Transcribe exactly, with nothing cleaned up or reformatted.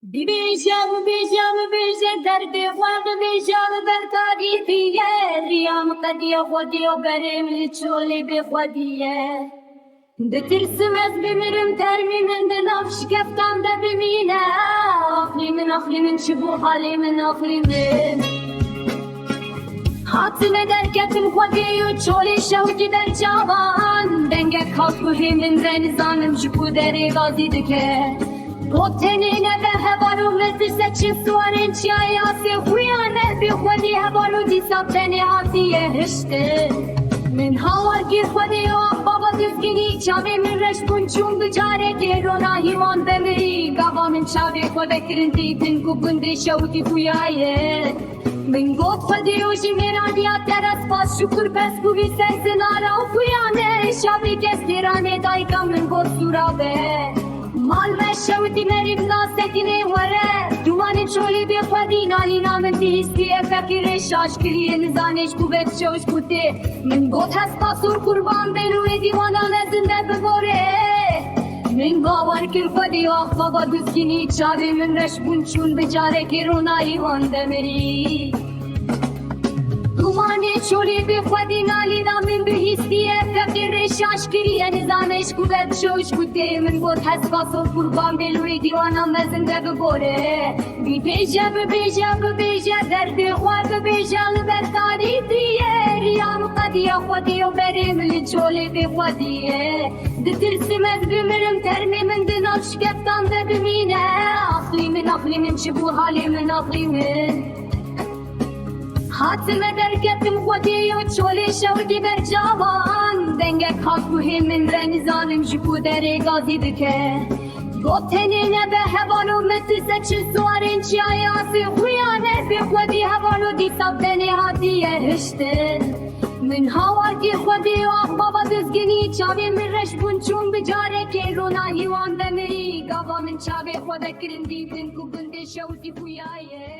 Bibêje, bibêje, bibêje, derdê xwe bibêje, li ber tarî diye. Riya min qediye xwedî û berê min li çolê bê xwedî ye. Ditirsim ez bimirim, termî min di nav şikeftan de bimîne. Axlî min, axlî min, çi bû halê min, axlî min. Hatime derketim xwedî û çolê şewitî ber çavan. Dengek hat guhê min re, nizanim ji ku derê gazî dike. Got tenê nebe heval û metirse çi siwarên çiyayê asê xuya nebê xwedî heval û dîsa tenê hatiye hiştin. Min hawarkir xwedî û axbaba dizginî çavê min reş bûn çûn bi carekê rona hîwan demirî. Gava min çavê xwe vekirin dîtin ku gundê şewitî xuya ye. Min got xwedî û ji mêraniya te re spas şukur pez ku vî ser zinara û xuya ne şavê kes têranê dayika min got sûra be. Mal me şewitî merî bila sekinê were. Dumanê çolê bê xwedî nalîna min bihîstiye feqîrê şaş kiriye nizanê ji ku ve diçe û ji ku tê. Min got hespa sor qurban bê li wê dîwana mezin de bibore. Min bawer kir xwedî axbaba dizginî çavê min reş bûn çûn bi carekê ronayî wan demirî. Dumanê çolê bê xwedî nalîna min bihîstiye feqîrê şaş kiriye nizanê ji ku ve diçe û ji ku tê. Min got hespa sor qurban bê li wê dîwana mezin de bibore. Bibêje, bibêje, bibêje, derdê xwe bibêje li ber tarî diye. Riya min qediya xwedî û berê min li çolê bê xwedî ye. Ditirsim ez bimirim, termê min di nav şikeftan de bimîne. Axlî min, axlî min, çi bû halê min, axlî min. Hatime derketim xwedî û çolê şewitî ber çavan. Dengek hat guhê min re, nizanim ji ku derê gazî dike. Got tenê nebe heval û metirse çi siwarên çiyayê asê xuya nebê xwedî heval û dîsa tenê hatiye hiştin. Min hawarkir xwedî û axbaba dizginî çavê min reş bûn çûn bi carekê rona hîwan demirî. Gava min çavê xwe vekirin dîtin ku gundê şewitî xuya ye.